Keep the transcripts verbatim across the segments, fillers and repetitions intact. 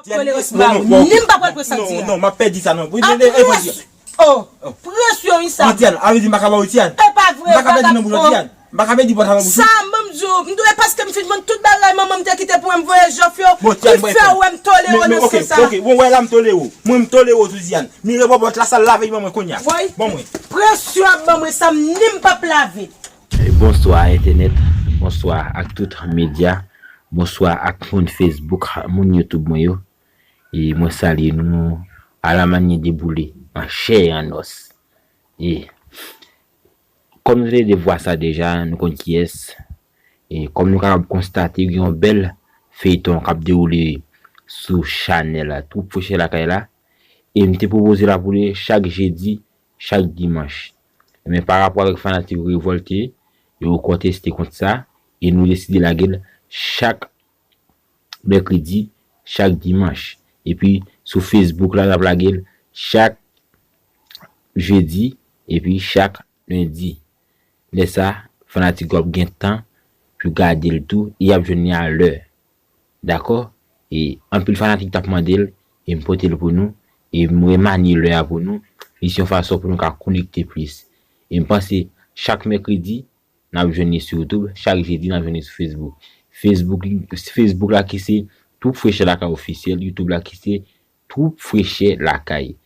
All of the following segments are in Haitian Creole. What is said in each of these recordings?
Tolerans ba ou. Ni m pa pral pran sa w di a. Non, non, m ap pèdi sa non. Wi, a, e, e, e, pran Tian. Oh, pran Tian wi sa. Pran Tian, a vle di m pa ka ba w Tian. E pa vre, m pa ka pèdi non pou Tian. M pa ka pèdi pòt avè bouch. Sa, manman m di w, m dwe paske m fin vann tout bagay manman m te kite pou mwen, m voye jòf yo. Bon, Tian, ki fè w wè m tolere w nan sans sa. Ok, bon, wè la m tolere w. Mwen m tolere w tou, Tian. Mire bò pòt la, sa l lave manman kounye a. Bon, mwen. Presyon ap ban mwen sa, m ni m p ap lave. E, bonswa entènèt, bonswa ak tout medya, bonswa ak moun Facebook, moun YouTube mwen yo. E mwen salye nou alamannye de boule, an chè e an os. E kòm nou te de vwa sa deja, nou konn kiyès. E kòm nou kapab konstate, gen yon bèl feyton k ap dewoule sou chanèl la, Twoup Frechè Lakay la. E m te pwopoze l ap woule chak jedi, chak dimanch. Men pa rapò avèk fanatik yo revòlte, yo konteste kont sa, e nou deside lage l chak mèkredi, chak dimanch. Epi sou Facebook la, n ap lage l chak jedi, epi chak lendi. Lè sa, fanatik yo ap gen tan pou gade l tou, e y ap jwenn li a lè. Dakò? E anpil fanatik t ap mande l, e m pote l pou nou, e m remanye lè a pou nou. Li se yon fason pou nou ka konekte plis. E m panse chak mèkredi, n ap jwenn li sou YouTube, chak jedi, n ap jwenn li sou Facebook. Facebook, Facebook la ki se Twoup Frechè Lakay Ofisyèl, YouTube la ki se Twoup Frechè Lakay.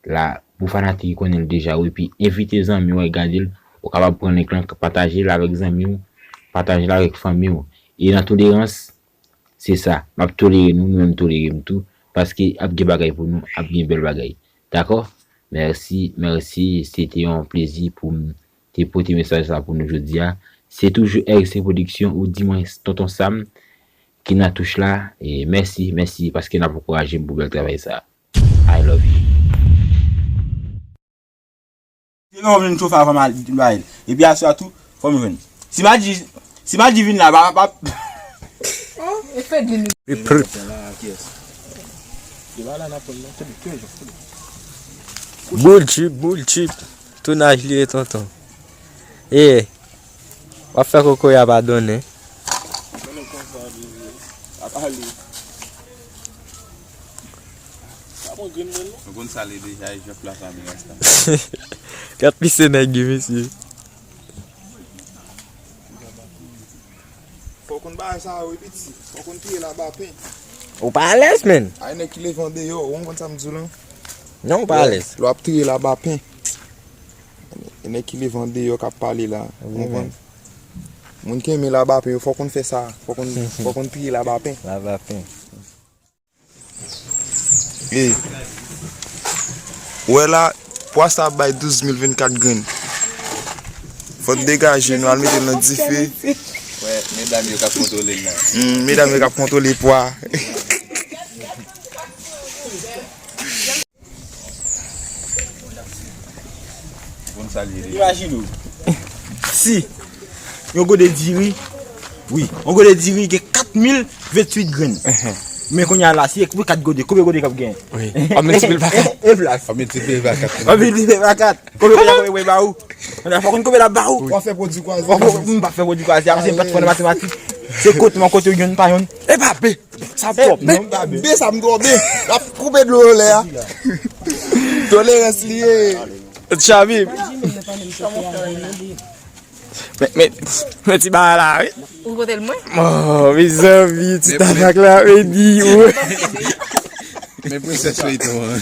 La, pou fanatik ki konnen l deja, wi, epi envite zanmi w al gade l, ou kapab pran link lan, pataje l avèk zanmi w, pataje l avèk fanmi w. E nan tolerans, se sa, m ap tolere nou, nou menm tolere m tou, paske ap gen bagay pou nou, ap gen bèl bagay. Dakò? Mèsi, mèsi, se te yon plezi pou m te pote mesaj sa pou nou jodi a. Se toujou R C Production ou di mwen Tonton Sam ki nan touch la. E mèsi, mèsi paske n ap ankouraje m pou bèl travay sa. I love you. Demen w ap jwenn chofe a, fò m al bay l. Epi aswè a tou, fò m jwenn. Si Madji, si Madji vin la, pa, pa. Boul chip, boul chip. Tounaj li ye, tonton. E, w ap fè kokoye a pa donnen. Sa bon grenn mwen non. Nou konn sa l ye deja, e jòf la sa men rasta. Gad pise nèg yo, mesye. Fò w konn bagay sa yo, wi, piti. Fò w konn touye labapen. Ou pa alèz, menn. Ay, nèg ki leve andeyò, ou konn sa m di w lan? Non, ou pa alèz. Lè w ap touye labapen. E nèg ki leve andeyò k ap pale la, ou konprann? Moun ki renmen labapen yo, fò w konn fè sa. Fò w konn, fò w konn touye labapen. Labapen. E, ou wè la, pwa sa ap bay douz mil vennkat grenn. Fò n degaje nou, al mete l nan dife. Wè, medam yo k ap kontwole l la. Hmm, medam yo k ap kontwole pwa. Imajine w, si yon gode diri, wi, yon gode diri gen kat mil venntuit grenn. Men kounye a la, si e pou kat gode, konbyen gode k ap gen? Wi. An miltipliye pa kat. E plas. An miltipliye pa kat. An miltipliye pa kat. Konbyen gode k ap ba ou? Fò konn konbyen l ap ba ou. W ap fè pwodui kwaze. W ap fè, m p ap fè pwodui kwaze, a, paske m pa t fò nan matematik. Se kote m an kote youn pa youn. E pa be. Sa pwòp. Be, be sa m twò be. L ap koupe dlo yo lè a. Tolerans li ye. Tchabi. Men, men, men ti bagay la, wi. Ou pote l mwen? Oh, mezanmi, ti tabak la, redi, wi. Men prensès feyton an.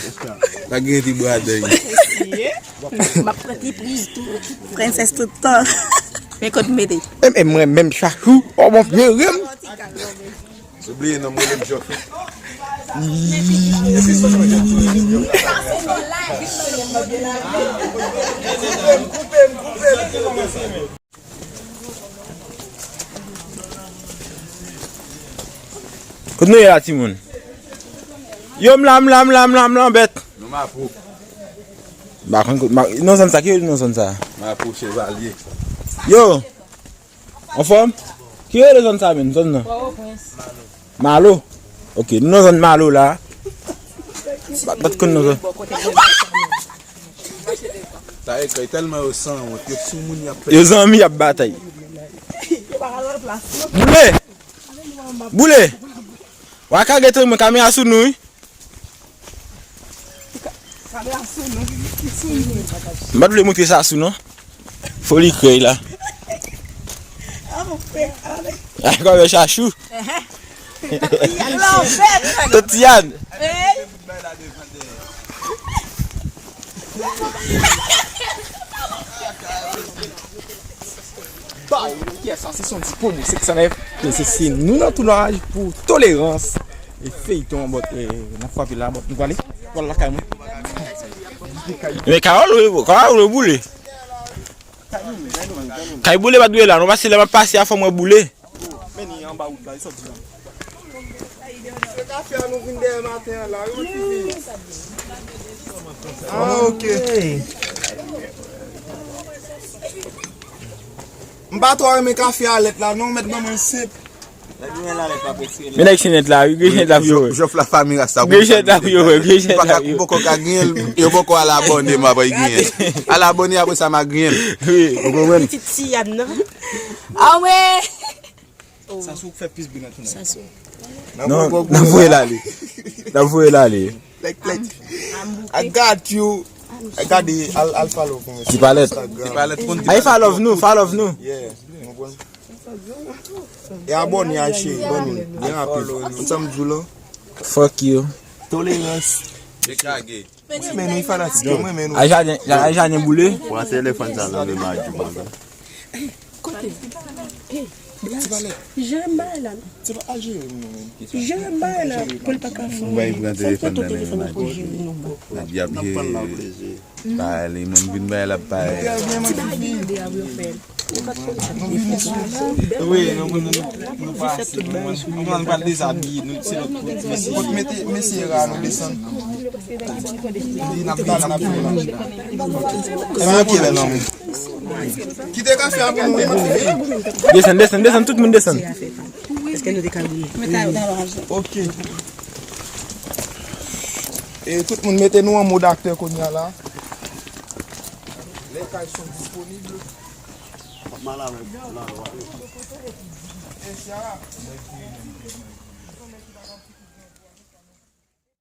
Pa gen ti bwa dèy. M ap pran ti priz tou. Prensès tout tan. Men kote m mete? E, e mwen menm chak jou, oh, bon, vye rem. Ou bliye non m rele m Jòf. Kot nou ye la, timoun? Yo, m la, m la, m la, m la, m la, bèt. Nou Mapou. M pa konn kot, ma-, non zòn sa, ki non zòn sa? Mapou Chevalye. Yo! Anfòm? Ki rele zòn sa menm, zòn nan? Pòtoprens. Malo? Ok, nou nan zòn Malo la. Pa, pa t konn nan zòn. Sa e kay tèlman yo sanwont, yo sou moun y ap fè. Yo zanmi y ap batay. Boule! Boule! W a ka gete mwen kamera sou nou, wi. M pa t vle montre Sasou non. Foli krèy la. Ay, kòmè Chachou. Tantian. Bay, kiyès sa? Se Sondy Promo senk san nèf. E se, se nou nan tounaj pou Tolerans. E feyton, bòt, e, n ap frape la, bòt, nou prale. Pral lakay mwen. Men Carole, wi, Carole boule. Kay boule pa dwe la, nou pase la, m ap pase a fò mwen boule. Men ni anba wout la, li sòti la. Se kafe a nou vin dèyè maten an la, wi, ti fi. Ah, ok. M pa twò renmen kafe a lèt la, non, mèt ban mwen senp. Men nèg se nèt la, wi, grijèt la pou yo wè. Jòf la fami rasta. Grijèt la pou yo wè, grijèt la pou yo wè. Poko ka genyen l, yo poko al abòne, m ap genyen. Al abòne, apre sa m a genyen l. Wi. Ou konprann? Pitit Tian nan. Ah ouais. Sa sou fè plis bri nan tounay. Sa sou. Non, n ap voye l ale. N ap voye l ale. Plèk, plèk. I got you. I got the al-, Alpha Love on Instagram. Ti palèt. Ti palèt konn. Alpha Love nou, Alpha Love nou. Yeah. E abòne a cheri, bòne, byen rapid. Ansanm di w lan. Fuck you. Tolerans. Dekage. Mwen renmen nou, fanatik yo, mwen renmen nou. Ay jaden, ay jaden boule. Pran telefòn sa nan men Madjou konsa. Kote? Ti palèt. Jerem bay la. Ti pa al jere nou menm. Jerem bay la. Pou l pa ka fè. Mwen pran telefòn nan men Madjou. N ap jere. Pale, moun vin bay l ap pale. Ti bagay de a wi, fè. Wi, nou, nou, nou, nou pase. Nou, nou pral dezabiye, nou, se lòt kote, mesye. Kot mete, mesye ra, nou desann. Li n ap desann, n ap fini. E men, ok, bèl nonm. Kite kafe a pou nou, wi, mwen. Desann, desann, desann, tout moun desann. Èske nou te ka goumen? Ok. E tout moun mete nou an mod aktè kounye a la. Les cailles sont disponibles. E sa.